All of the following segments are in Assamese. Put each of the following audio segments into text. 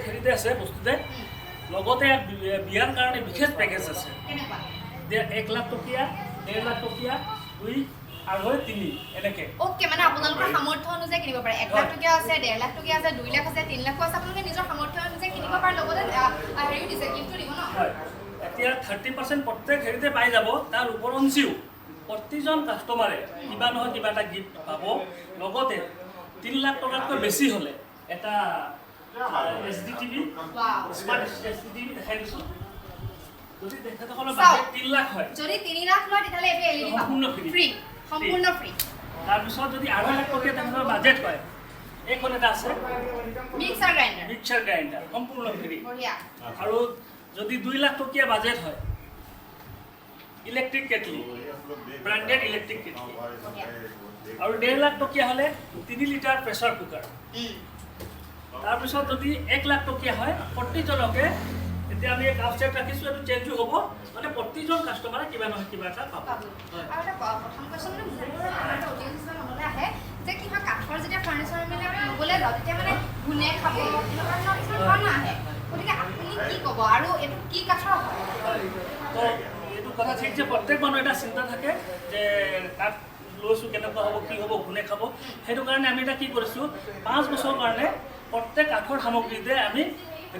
হেৰিতে আছে বস্তুতে। লগতে ইয়াত বিয়াৰ কাৰণে বিশেষ পেকেজ আছে। কেনেকুৱা? যে 1 লাখ টকীয়া, 1.5 লাখ টকীয়া, দুই, আঢ়ৈ, তিনি এনেকে। অ'কে, মানে আপোনালোকৰ সামৰ্থ্য অনুযায়ী কিনিব পাৰে। 1 লাখ টকীয়া আছে, 1.5 লাখ টকীয়া আছে, 2 লাখ আছে, 3 লাখো আছে। আপোনালোকে নিজৰ সামৰ্থ্য অনুযায়ী কিনিব পাৰে। লগতে হেৰিও দিছে, গিফ্টো দিব ন? হয়, এতিয়া 30% প্ৰত্যেক হেৰিতে পাই যাব। তাৰ উপৰঞ্চিও প্ৰতিজন কাষ্টমাৰে কিবা নহয় কিবা এটা গিফ্ট পাব। লগতে 3 লাখ টকাতকৈ বেছি হ'লে এটা HD TV, smart HD TV দেখাই দিছোঁ। যদি তেখেতসকলৰ চাওক। বাজেট 3 লাখ হয়, যদি 3 লাখ লয়, তেতিয়াহ'লে এইটো LED পাব। সম্পূৰ্ণ free। ফ্ৰী, সম্পূৰ্ণ ফ্ৰী। তাৰপিছত যদি 2.5 লাখ টকীয়া তেখেতৰ বাজেট হয়, এইখন এটা আছে। Mixer grinder. Mixer grinder সম্পূৰ্ণ ফ্ৰী। বঢ়িয়া। আৰু যদি 2 লাখ টকীয়া বাজেট হয়, electric kettle, branded electric kettle. বঢ়িয়া। আৰু 1.5 লাখ টকীয়া হ'লে 3 লিটাৰ প্ৰেছাৰ কুকাৰ। তাৰপিছত যদি 1 লাখ টকীয়া হয়, প্ৰতিজনকে এতিয়া আমি কাপ ছেট ৰাখিছোঁ, এইটো চেঞ্জো হ'ব, মানে প্ৰতিজন কাষ্টমাৰে কিবা নহয় কিবা এটা পাব। পাব। হয়। আৰু এটা প্ৰথম কুৱেশ্যন, মানে মোৰ এটা অডিয়েঞ্চ মনলৈ আহে যে কি হয়, কাঠৰ যেতিয়া ফাৰ্নিচাৰ মানে ল'বলৈ যাওঁ, তেতিয়া মানে ঘূণে খাব, এনেকুৱা ধৰণৰ কিছুমান ধাৰণা আহে। গতিকে আপুনি কি ক'ব আৰু এইটো কি কাঠৰ হয়? তো এইটো কথা ঠিক যে প্ৰত্যেক মানুহ এটা চিন্তা থাকে যে কাঠ লৈছোঁ, কেনেকুৱা হ'ব, কি হ'ব, ঘূণে খাব। সেইটো কাৰণে আমি এটা কি কৰিছোঁ, 5 বছৰৰ কাৰণে প্ৰত্যেক কাঠৰ সামগ্ৰীতে আমি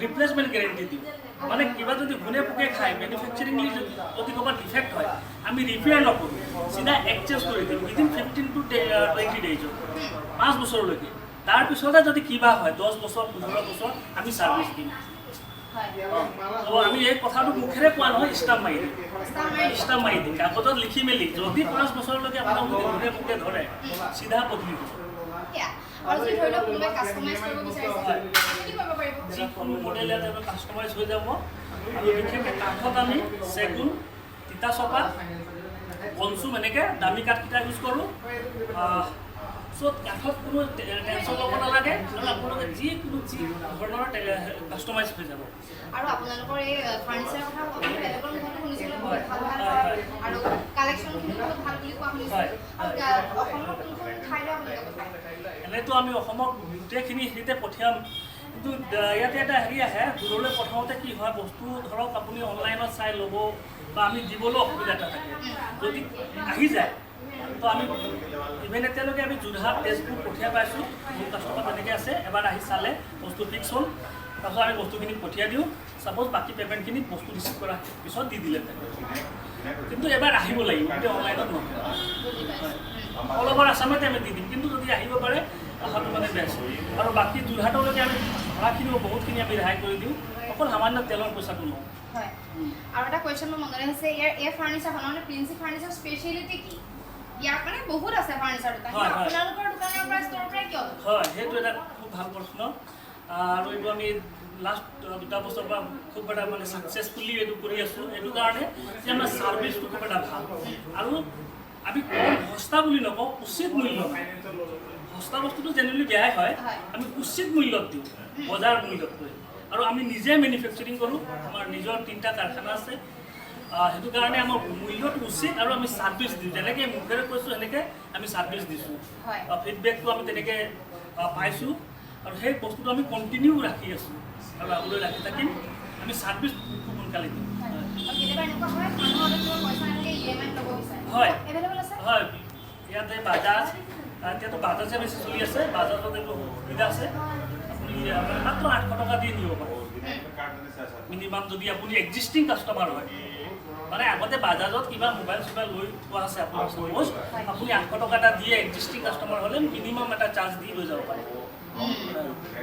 ৰিপ্লেচমেণ্ট গেৰেণ্টি দিওঁ। মানে কিবা যদি ঘূণে পোকে খায়, মেনুফেকচাৰিংলি যদি ক'ৰবাত ডিফেক্ট হয়, আমি ৰিপেয়াৰ নকৰোঁ, চিধা এক্সচেঞ্জ কৰি দিম উইদিন 15 টু 20 ডেইজত, 5 বছৰলৈকে। তাৰপিছতে যদি কিবা হয়, 10 বছৰ, 15 বছৰ আমি ছাৰ্ভিচ দিম। তো আমি এই কথাটো মুখেৰে কোৱা নহয়, ষ্টাম্প মাৰি দিম। ষ্টাম্প মাৰি দিব। ষ্টাম্প মাৰি দিম কাগজত লিখি মেলি। যদি 5 বছৰলৈকে আপোনাক যদি ঘূণে পোকে ধৰে, চিধা বদলি দিব। সেয়া। আৰু যদি ধৰি লওক কোনোবাই কাষ্টমাইজ কৰিব বিচাৰিছে, কি কৰিব পাৰিব? যিকোনো মডেল ইয়াতে কাষ্টমাইজ হৈ যাব। আৰু বিশেষকৈ কাঠত আমি চেগুন, তিতা চপা, বনচুম, এনেকৈ দামী কাঠকেইটা ইউজ কৰোঁ। চ' কাঠত কোনো টেনশ্যন ল'ব নালাগে আৰু আপোনালোকে যিকোনো যি ধৰণৰ কাষ্টমাইজ হৈ যাব। আৰু আপোনালোকৰ এই ফাৰ্নিচাৰৰ কথা আমি বেলেগৰ মুখতো শুনিছিলোঁ, বহুত ভাল ভাল হয় আৰু কালেকশ্যনখিনিও বহুত ভাল বুলি কোৱা শুনিছোঁ। আৰু অসমৰ কোনখন ঠাইলৈ আপোনালোকে পঠায়? এনেইতো আমি অসমৰ গোটেইখিনি হেৰিতে পঠিয়াম, কিন্তু ইয়াতে এটা হেৰি আহে, দূৰলৈ পঠাওঁতে কি হয়, বস্তু ধৰক আপুনি অনলাইনত চাই ল'ব বা আমি দিবলৈও অসুবিধা এটা থাকে। যদি আহি যায় তো আমি ইভেন এতিয়ালৈকে আমি যোৰহাট, তেজপুৰ পঠিয়াই পাইছোঁ। মোৰ কাষ্টমাৰ তেনেকৈ আছে, এবাৰ আহি চালে, বস্তু ফিক্স হ'ল, তাৰপিছত আমি বস্তুখিনি পঠিয়াই দিওঁ। ছাপ'জ বাকী পে'মেণ্টখিনি বস্তু ৰিচিভ কৰাৰ পিছত দি দিলে থাকে। কিন্তু এবাৰ আহিব লাগিব, গোটেই অনলাইনত নহয়। বুজি পাইছোঁ। অল অভাৰ আছামতে আমি দি দিম, কিন্তু যদি আহিব পাৰে, অহাটো মানে বেষ্ট। আৰু বাকী যোৰহাটলৈকে আমি ভাড়াখিনিও বহুতখিনি আমি ৰেহাই কৰি দিওঁ, অকল সামান্য তেলৰ পইচাটো লওঁ। হয়, আৰু এটা কুৱেশ্যন মোৰ মনলৈ আহিছে, ইয়াৰ এই ফাৰ্নিচাৰখনৰ, মানে প্ৰিন্সি ফাৰ্নিচাৰ স্পেচিয়েলিটি কি? ইয়াৰ মানে বহুত আছে ফাৰ্নিচাৰ দোকান, হয়, হয়। আপোনালোকৰ দোকানৰ পৰা, ষ্ট'ৰৰ পৰাই কিয়? হয়, সেইটো এটা খুব ভাল প্ৰশ্ন। আৰু এইটো আমি লাষ্ট দুটা বছৰৰ পৰা খুব এটা মানে ছাকচেছফুলি এইটো কৰি আছোঁ, এইটো কাৰণে যে আমাৰ ছাৰ্ভিচটো খুব এটা ভাল। আৰু আমি কম সস্তা বুলি নকওঁ, উচিত মূল্য। সস্তা বস্তুটো জেনেৰেলি বেয়াই হয়। আমি উচিত মূল্যত দিওঁ বজাৰ মূল্যতকৈ। আৰু আমি নিজে মেনুফেকচাৰিং কৰোঁ, আমাৰ নিজৰ তিনিটা কাৰখানা আছে। সেইটো কাৰণে আমাৰ মূল্যটো উচিত আৰু আমি ছাৰ্ভিচ দিওঁ। যেনেকৈ মুখেৰে কৈছোঁ, সেনেকৈ আমি ছাৰ্ভিচ দিছোঁ। ফিডবেকটো আমি তেনেকৈ পাইছোঁ আৰু সেই বস্তুটো আমি কণ্টিনিউ ৰাখি আছোঁ আৰু আগলৈ ৰাখি থাকিম। আমি ছাৰ্ভিচ খুব সোনকালে দিওঁ। হয়। আৰু কেতিয়াবা এনেকুৱা হয়, মানুহৰ হাতত কিবা পইচা নাথাকে, ইএমআইত ল'ব বিচাৰে। হয়। এভেইলেবল আছে? হয়, ইয়াতে বাজাজ, এতিয়াতো বাজাজে বেছি চলি আছে। বাজাজত এইটো সুবিধা আছে, আপুনি মানে মাত্ৰ 800 টকা দি নিব পাৰে মিনিমাম, যদি আপুনি এক্সিষ্টিং কাষ্টমাৰ হয়। মানে আগতে বাজাজত কিবা মোবাইল চোবাইল লৈ থোৱা আছে আপোনাৰ, চাপ'জ আপুনি 800 টকা এটা দিয়ে, এক্সিষ্টিং কাষ্টমাৰ হ'লে মিনিমাম এটা চাৰ্জ দি লৈ যাব পাৰে।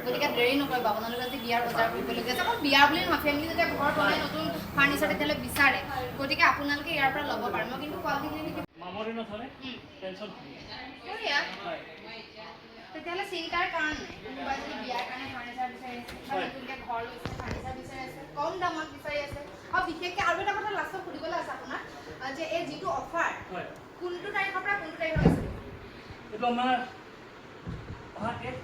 গতিকে দেৰি নকৰিব। আপোনালোকে যদি বিয়াৰ বজাৰ কৰিবলগীয়া আছে, অকল বিয়াৰ বুলি নহয়, ফেমিলি যেতিয়া ঘৰ বনাই নতুন ফাৰ্নিচাৰ তেতিয়াহ'লে বিচাৰে, গতিকে আপোনালোকে ইয়াৰ পৰা ল'ব পাৰে। মই কিন্তু কোৱালিটিখিনি মামৰে নধৰে, টেনশ্যন ফ্ৰী। বঢ়িয়া। হয়। তেতিয়াহ'লে চিন্তাৰ কাৰণ নাই। কোনোবাই যদি বিয়াৰ কাৰণে ফাৰ্নিচাৰ বিচাৰি আছে বা নতুনকৈ ঘৰ লৈছে, ফাৰ্নিচাৰ বিচাৰি আছে, কম দামত বিচাৰি আছে। আৰু বিশেষকৈ আৰু এটা কথা লাষ্টত সুধিবলৈ আছে আপোনাক, যে এই যিটো অফাৰ, কোনটো তাৰিখৰ পৰা কোনটো তাৰিখলৈ চলিব? এইটো আমাৰ অহা 1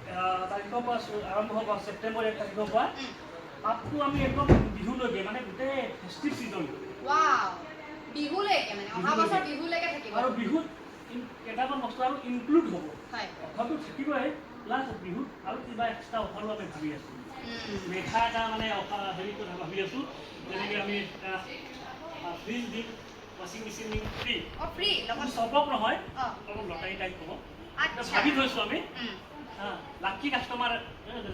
তাৰিখৰ পৰা আৰম্ভ হ'ব, ছেপ্টেম্বৰ 1 তাৰিখৰ পৰা আপটো আমি একদম বিহুলৈকে, মানে গোটেই ফেষ্টিভ ছিজনটো। ৱাও, বিহুলৈকে, মানে অহা বছৰ বিহুলৈকে থাকিব। আৰু বিহুত কেইটামান বস্তু আৰু ইনক্লুড হ'ব। অফাৰটো থাকিবই। প্লাছ বিহুত আৰু কিবা এক্সট্ৰা অফাৰো আমি ভাবি আছোঁ। মেখা এটা মানে অফাৰ হেৰি কথা ভাবি আছোঁ, যেনেকৈ আমি ফ্ৰিজ দিম, ৱাশ্বিং মেচিন দিম ফ্ৰী। অঁ, ফ্ৰী লগত? চবক নহয়, অলপ লটাৰী টাইপ হ'ব। ভাবি থৈছোঁ আমি। লাকি কাষ্টমাৰ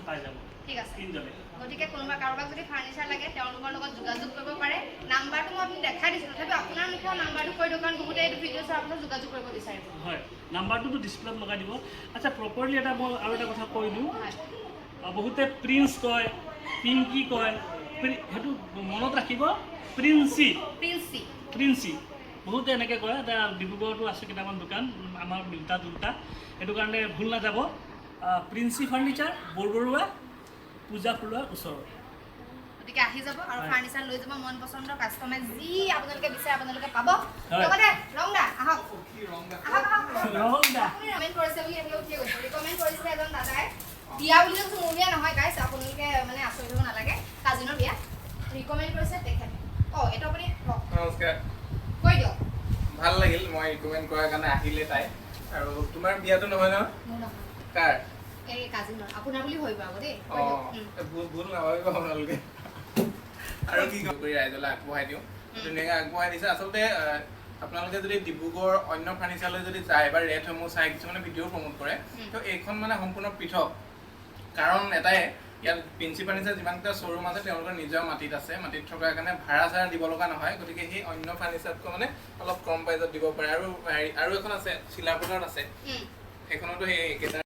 পাই যাব। ঠিক আছে। তিনিজনে। গতিকে কোনোবা কাৰোবাক যদি ফাৰ্নিচাৰ লাগে, তেওঁলোকৰ লগত যোগাযোগ কৰিব পাৰে। নাম্বাৰটো মই আপুনি দেখাই দিছোঁ, তথাপিও আপোনাৰ মুখেও নাম্বাৰটো কৈ দিওঁ, কাৰণ বহুতে এইটো ভিডিঅ' চোৱাৰ পাছত যোগাযোগ কৰিব বিচাৰিব। হয়, নাম্বাৰটোতো ডিছপ্লেত লগাই দিব। আচ্ছা, প্ৰপাৰলি এটা মই আৰু এটা কথা কৈ দিওঁ। বহুতে প্ৰিন্স কয়, পিংকি কয়, সেইটো মনত ৰাখিব, প্ৰিন্সি। প্ৰিন্সি। প্ৰিন্সি। বহুতে এনেকৈ কয়। এতিয়া ডিব্ৰুগড়তো আছে কেইটামান দোকান আমাৰ মিল্টা জুলটা, সেইটো কাৰণে ভুল নাযাব। প্ৰিন্সি ফাৰ্নিচাৰ, বৰবৰুৱা পূজা ফুলোৱাৰ ওচৰত। গতিকে আহি যাব আৰু ফাৰ্নিচাৰ লৈ যাব, মন পচন্দৰ কাষ্টমাইজ যি আপোনালোকে বিচাৰে আপোনালোকে পাব। লগতে ৰংদা, আহক আহক আহক। ৰংদা। আপুনি ৰিকমেণ্ড কৰিছে বুলি এইফালে উঠিয়ে গৈছে। ৰিকমেণ্ড কৰিছিলে এজন দাদাই, বিয়া বুলি কৈছোঁ, মোৰ বিয়া নহয় গাইছ, আপোনালোকে মানে আচৰিত হ'ব নালাগে, কাজিনৰ বিয়া ৰিকমেণ্ড কৰিছে তেখেতে। অঁ, এইটো আপুনি কওক। নমস্কাৰ। কৈ দিয়ক। ভাল লাগিল, মই ৰিকমেণ্ড কৰাৰ কাৰণে আহিলে তাই। আৰু তোমাৰ বিয়াটো নহয় নহয়? মোৰ নহয়। কাৰ? এই কাজিনৰ, আপোনাৰ বুলি ভাবিব আকৌ দেই, কৈ দিয়ক। ভুল ভুল নাভাবিব আপোনালোকে। আৰু কি কৰি ৰাইজলৈ আগবঢ়াই দিওঁ, ধুনীয়াকৈ আগবঢ়াই দিছে। আচলতে আপোনালোকে যদি ডিব্ৰুগড় অন্য ফাৰ্নিচাৰলৈ যদি যায় বা ৰেটসমূহ চাই, কিছুমানে ভিডিঅ' প্ৰমোট কৰে, তো এইখন মানে সম্পূৰ্ণ পৃথক। কাৰণ এটাই, ইয়াত প্ৰিন্সি ফাৰ্নিচাৰ যিমানকেইটা শ্ব'ৰুম আছে, তেওঁলোকৰ নিজৰ মাটিত আছে। মাটিত থকাৰ কাৰণে ভাড়া চাড়া দিব লগা নহয়। গতিকে সেই অন্য ফাৰ্নিচাৰতকৈ মানে অলপ কম প্ৰাইজত দিব পাৰে। আৰু হেৰি আৰু এখন আছে, চিলাপথাৰত আছে। সেইখনতো সেই একেটা